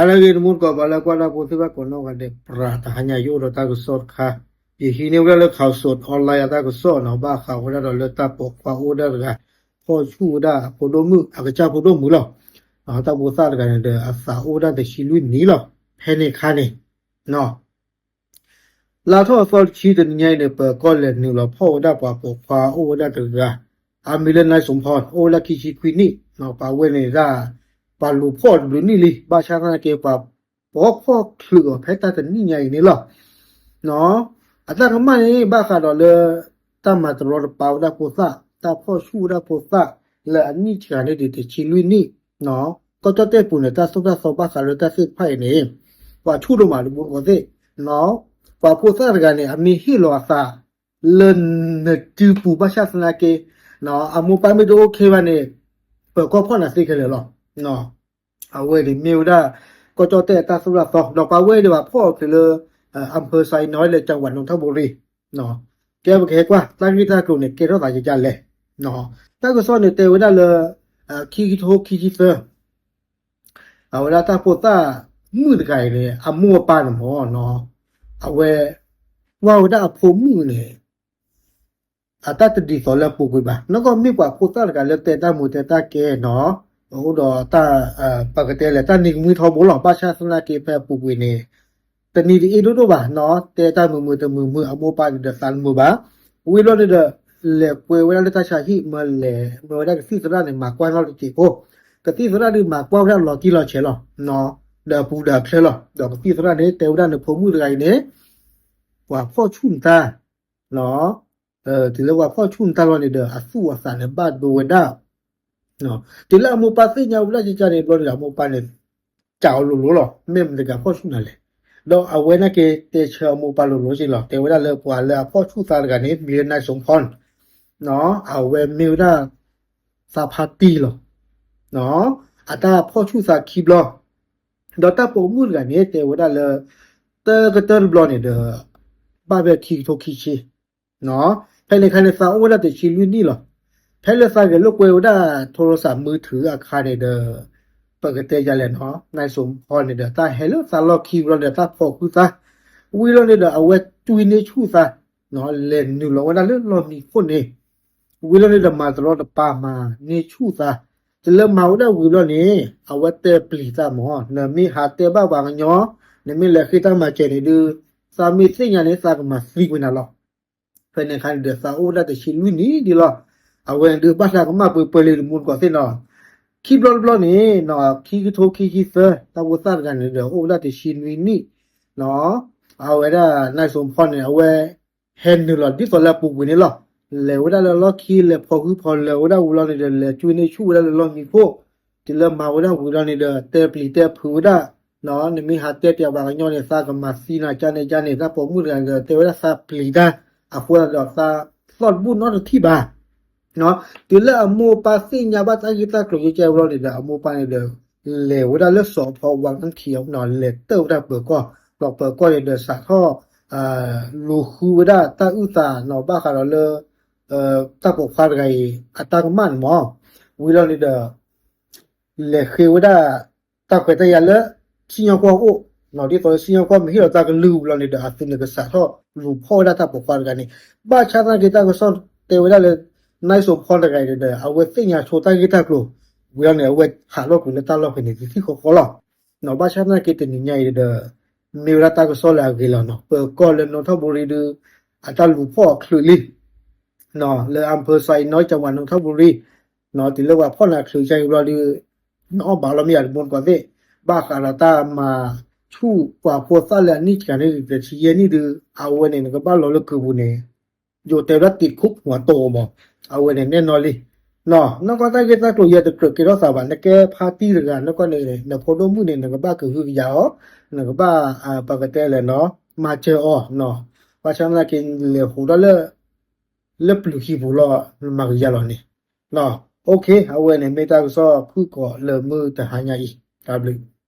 ဟါလၢအဂ့ၤ တမူတကိး ပှၤလၢကွၢ်တၢ်ဖိသ့ၣ်တဖၣ်ကိးနီၢ်ဂၤဒဲး ပြးတဟါညါ ယအိၣ်ဒီးတၢ်ကစီၣ်တခါ, ယဟံးန့ၢ်ဝဲဒၣ်လၢ ข่าวสดออนไลน์ အတၢ်ကစီၣ်နီၤ, ဘၣ်ဃးဝဲဒၣ်ဒီးလၢတၢ်ပိာ်ခွါအိၣ်ဝဲဒၣ်တဂၤ ဖီၣ်ဆူၣ်ဝဲဒၣ်အဖိဒိၣ်မုၣ် အကစၢ်ဖိဒိၣ်မုၣ်လီၤ. တၢ်ဖိသၣ်တဂၤန့ၣ်ဒီး အသးအိၣ်ဝဲဒၣ်တဆံလွံၢ်နံၣ်လီၤ. ဖဲန့ၣ်အခါန့ၣ် လါထီၣ်အသီတဆံတနံၤညါအံၤန့ၣ် ပၢၤကီၢ်လဲၤနုာ်လီၤဖီၣ်ဝဲဒၣ်ပှၤပိာ်ခွါအိၣ်ဝဲဒၣ်တဂၤ, အမံၤလၢ นายสมพร အိၣ်ဝဲဒၣ်ခံဆံခွံနံၣ်, ပှၤဝဲန့ၣ်ဒၣ် ပှၤလူၤဖီၣ်တဘျုးနံၣ်လံ, ဘၣ်ဆၣ်သနာ်က့ ပှၤပိာ်ဖီၣ်ချုးအီၤဖဲတၢ်တနံၣ်ညါအံၤန့ၣ်လီၤ. အတၢ်ကမၣ်န့ၣ် ဘၣ်ဃးဒီးလၢ တၢ်မၤတရီတပါဝဲဒၣ်ဖိသၣ်, တၢ်ဖီၣ်ဆူၣ်ဝဲဒၣ်ဖိသၣ် လၢအနံၣ်စှၤန့ၣ်ဒီးတဆံလွံၢ်နံၣ် ကီၢ်ကၠီၣ်တဲၣ်ပူၤန့ၣ် တၢ်သိၣ်တၢ်သီဘၣ်ဃးလၢတၢ်သ့ၣ်တဖၣ်အံၤန့ၣ် ပှၤဆူၣ်ဒိၣ်မးတဘိဃီသ့ၣ်, ပှၤဖိသၣ်တဂၤန့ၣ် အမ့ၢ်ဟ့ၣ်လီၤအသး လၢနစုပူၤဘၣ်ဆၣ်သနာ်က့ အမိၢ်ပၢ်မ့ၢ်တအိၣ်ခဲဘၣ်န့ၣ် ပၢၤကီၢ်ဖီၣ်နၤသ့ခဲလၢာ်လီၤ. အဝဲန့ၣ်မ့ၢ်ဝဲဒၣ် ကီၢ်ကၠီၣ်တဲၣ်အတၢ်သိၣ်တၢ်သီ ဒီးပှၤဝဲဒၣ်ဘၣ်ဖီၣ်အီၤချုးလၢ อำเภอไซน้อย လၢ จังหวัดนนทบุรี ကဲပကဟဲကွၢ် တၢ်ဂ့ၢ်တၢ်ကျိၤန့ၣ် ကဲထီၣ်သးယကလဲၣ်. တၢ်ကစီၣ်န့ၣ်တဲဝဲဒၣ်လၢ ခံကထိခံဆံသၢ အဝဲဒၣ်တၢ်ဖိသၣ်မုၣ်တဂၤအံၤန့ၣ် အမိၢ်အပၢ်န့ၣ်မ့ၢ်နီၤ, အဝဲ ကွၢ်ဝဲဒၣ်အဖိမုၣ်န့ၣ် အတၢ်တဒ်သိးလၢအပူၤကွံာ်ဘၣ်. နီၢ်ကီၢ်မ့ၢ်ပှၤဖိသၣ်တဂၤလၢတဲတၢ်မုာ်တဲတၢ်ကဲနီၤ, အိၣ်ဒီးတၢ် ပကတဲလဲၣ် တၢ်နံၤကမှံထီဘိလီၤ. ဘၣ်ဆၣ်သနာ်က့ဖဲအပူၤကွံာ်န့ၣ် တနံၤတအ့ၣ်ဒိၣ်ဒိၣ်ဘၣ်နီၤ, တဲတၢ်မုာ်မုာ်တမုာ်မုာ် အမိၢ်ပၢ်န့ၣ်ဒီးသးတမုာ်ဘၣ်. ဝံၤလီၤန့ၣ်ဒီး လဲၤကွဲဝဲဒၣ်လၢတၢ်ဆါဟံၣ် မၢလဲၤမၢဝဲဒၣ်ကသံၣ်သရၣ်န့ၣ် မၤကွၢ်နီၢ်တစဲးဖိ, ကသံၣ်သရၣ်ဒုးမၤကွၢ်ဝဲဒၣ်လီၤတံၢ်လီၤဆဲးလီၤ ဒီးအပူၤဒီးအချၢလီၤ. ဒီးကသံၣ်သရၣ်န့ၣ် တဲဝဲဒၣ်နဖိမုၣ်တဂၤအံၤန့ၣ် ပှၤဖီၣ်ဆူၣ်နတၢ် တုၤလၢပှၤဖီၣ်ဆူၣ်နတၢ်လီၤန့ၣ်ဒီး အသူၣ်အသးန့ၣ်ဘၣ်ဒိဝဲဒၣ်, တုၤလၢအမိၢ်ပၢ်သ့ၣ်ညါဝဲဒၣ်ကကန့ၣ်ဘျီန့ၣ်ဒီး အမိၢ်ပၢ်န့ၣ် စံးအီၤလိၤလိၤလီၤ, မ့ၢ်မတၤတဂၤဖီၣ်ဆူၣ်နၤလဲၣ်. ဒီးအဝဲနာ်က့တဲဆၢအမိၢ်ပၢ်လိၤလိၤက့လီၤ. တဲဝဲဒၣ်လၢပှၤလၢအဖီၣ်ဆူၣ်သးတဂၤန့ၣ် မံၤလၢ นายสมพร အဝဲမ့ၢ်ဝဲဒၣ် သးဖါတံၢ်လီၤ. အတၢ်ဖီၣ်ဆူၣ်သးခံဘျီ, ဒီးတၢ်ပိာ်မုၣ်တဂၤန့ၣ် တဲဝဲဒၣ်လၢ တကတၢၢ်တဘျီန့ၣ်ဒီး ဘၣ်ဖဲခံကထိခံဆံ ဖဲန့ၣ်အခါန့ၣ် သးအိၣ်ဝဲဒၣ်တဆံလွံၢ်နံၣ်လီၤ. ဖဲလၢသးဂဲၤလိာ်ကွဲဝဲဒၣ် โทรศัพท์มือถือ အခါန့ၣ်ဒီး ပကတဲယၤလဲၣ်နီၤ นายสมพรန့ၣ်ဒီး တၢ်ဟဲလၢသးလီၢ်ခံဘျီန့ၣ်ဒီး တၢ်ဖီၣ်ဃုာ်သး, ဝံၤလီၤန့ၣ်ဒီး အဝဲတွံၢ်န့ၢ်ဆူၣ်သး, လဲၤနုာ်လီၤဝဲဒၣ်လၢလီၢ်မံခိၣ်န့ၣ်, ဝံၤလီၤန့ၣ်ဒီး မၤတရီတပါမၤန့ၢ်ဆူၣ်သး, တုၤလၢမၤဝဲဒၣ်ဝံၤလီၤန့ၣ် အဝဲတဲပျံၤသးမ့ၢ် နမ့ၢ်ဟးတဲဘၣ်ပှၤကညီ, နမ့ၢ်လဲၤဃ့တၢ်မၤစၢၤန့ၣ်ဒုး သးမ့ၢ်သ့ၣ်ညါန့ၣ် သးကမၤသံကွံာ်နၤလီၤ. ဖဲန့ၣ်အခါန့ၣ်ဒီး သးအိၣ်ဝဲဒၣ်တဆံလွံၢ်နံၣ်ဒံးလီၤ. အဝဲန့ၣ်ဒုးဘၣ်သးကမၣ်ပှဲၤပှဲၤလံ တမူတကိးသ့ၣ်နီၤ. ခံဘျီတဘျီန့ၣ် ခံကထိခံဆံသၢ တၢ်ဖိသၣ်တဂၤန့ၣ်ဒီး အိၣ်ဝဲဒၣ်တဆံနွံနံၣ်, အဝဲဒၣ် นายสมพรန့ၣ် အဝဲ ဟဲနုာ်လီၤဒ်သိးလၢအပူၤကွံာ်န့ၣ်လီၤ. လဲၤဝဲဒၣ်လၢလီၢ်ခံ လဲၤဖီၣ်ဃုဖီၣ်လၢာ်ဝဲဒၣ်ဝံၤလီၤန့ၣ်ဒီး လဲၤတွံၢ်န့ၢ်ဆူၣ်ဝဲဒၣ်လၢလီၢ်မံခိၣ်, တုၤလၢမၤဝဲဒၣ်ဝံၤလီၤန့ၣ်ဒီး တဲပျံၤတဲဖုးဝဲဒၣ်, နမ့ၢ်ဟးတဲပျးပှၤကညီန့ၣ် သးကမၤသံနၤကန့ၣ်ကန့ၣ်, တၢ်ပိာ်မုၣ်တဂၤန့ၣ်ဒီး တဲဝဲဒၣ်သးပျံၤတၢ်, အဃိသတးဒီးသးသီၣ်တဘူၣ်နီတထံၣ်ဘၣ် တုၤလၢအမိၢ်ပၢ်သ့ၣ်ညါဘၣ်တၢ်ဂ့ၢ်တၢ်ကျိၤယဲကဲဝံၤလီၤန့ၣ်ဒီး အမိၢ်ပၢ်န့ၣ်ဒီး လဲၤဝဲဒၣ်လၢစီၤဖီဝါနထံး လဲၤတၢၢ်ဝဲဒၣ်ပၢၤကီၢ်, ဒီးပၢၤကီၢ်န့ၣ်ဒီးစးထီၣ် လူၤဃုဝဲဒၣ်တၢ်အုၣ်သးနီၤ ဘၣ်ဃးဒီးလၢ တၢ်ပိာ်ခွါတဂၤအံၤ အတၢ်ကမၣ်န့ၣ်မ့ၢ် ဝံၤလီၤန့ၣ်ဒီး လဲၤဃ့ဝဲဒၣ် တၢ်ခွဲးတၢ်ယာ်လၢ စံၣ်ညီၣ်ကွီၢ်အိၣ်, ဒ်သိးလၢစံၣ်ညီၣ်ကွီၢ်မ့ၢ်ဟ့ၣ်လီၤတၢ်ကလုၢ်ဝံၤလီၤန့ၣ်ဒီး အသုးန့ၣ်ကစးထီၣ်လူၤဖီၣ်ဝဲဒၣ်တၢ်ပိာ်ခွါတဂၤန့ၣ်, ဘၣ်ဆၣ်သနာ်က့တၢ်ကစီၣ်တဲဝဲဒၣ်လၢ နၢၣ်စိၤဖီတဂၤအံၤဒီး အဝဲသ့ၣ်ညါဆိတၢ်ဂ့ၢ်တၢ်ကျိၤ, ဝံၤလီၤန့ၣ် အဝဲဟးထီၣ်ကွံာ်လၢတၢ်လီၢ်ဖဲန့ၣ် သထံၣ်ဃီဃီလီၤ. ဘၣ်ဆၣ်သနာ်က့တနံၤညါအံၤဒီး မ့ၢ်ဝဲဒၣ်တၢ်ကစီၣ်လၢအဂ့ၤလီၤနီၤ, ပၢၤကီၢ်လၢနီထီၣ်ဘူရံဒုး အတၢ်လူၤဖီၣ်အီၤချုးလံ လၢ อำเภอไซน้อย จังหวัดนนทบุรี တုၤလၢပှၤဖီၣ်နၤချုးကဘျီဒုး နအီၣ်ဘၣ်လီၤမ့ၢ်ယၤတမူတကိးသ့ၣ်, ဘၣ်ဃးဒီးတၢ်မၤဆူၣ်ပှၤဖိသၣ်လၢအနံၣ်စှၤန့ၣ်တဆံယဲၢ်နံၣ်ဒုး အဝဲန့ၣ် နကဘၣ်လီၤလၢကုာ်ပူၤန့ၣ် ယိၤတဲဝဲဒၣ်တံးခိၣ်ပှၤတီမး, အဝဲန့ၣ်နဲၣ်နီၣ်လံ. နီၢ်ကီၢ်တၢ်ဂ့ၢ်တၢ်ကျိၤယဲတကြၢးကဲထီၣ်သးဘၣ်, နကဲဖါတံၢ်တဂၤ နီၢ်ကီၢ်န့ၣ် နဖိဒိၣ်မုၣ်န့ၣ် နကဘၣ်ကဟုကယာ်အီၤ, နကဘၣ် ပကတဲလဲၣ်နီၤ မၤစၢၤအီၤ, ဘၣ်ဆၣ်သနာ်က့လဲၤဟူးထီၣ်လၢ လၢပျုၤခံပူၤလီၤ နမၤကယၤလီၤန့ၣ်, အဝဲန့ၣ်မ့ၢ်တၢ်ကစီၣ်ဖုၣ်ကိာ်လၢမုၢ်တဟါညါအံၤ, တၢ်ဘျုး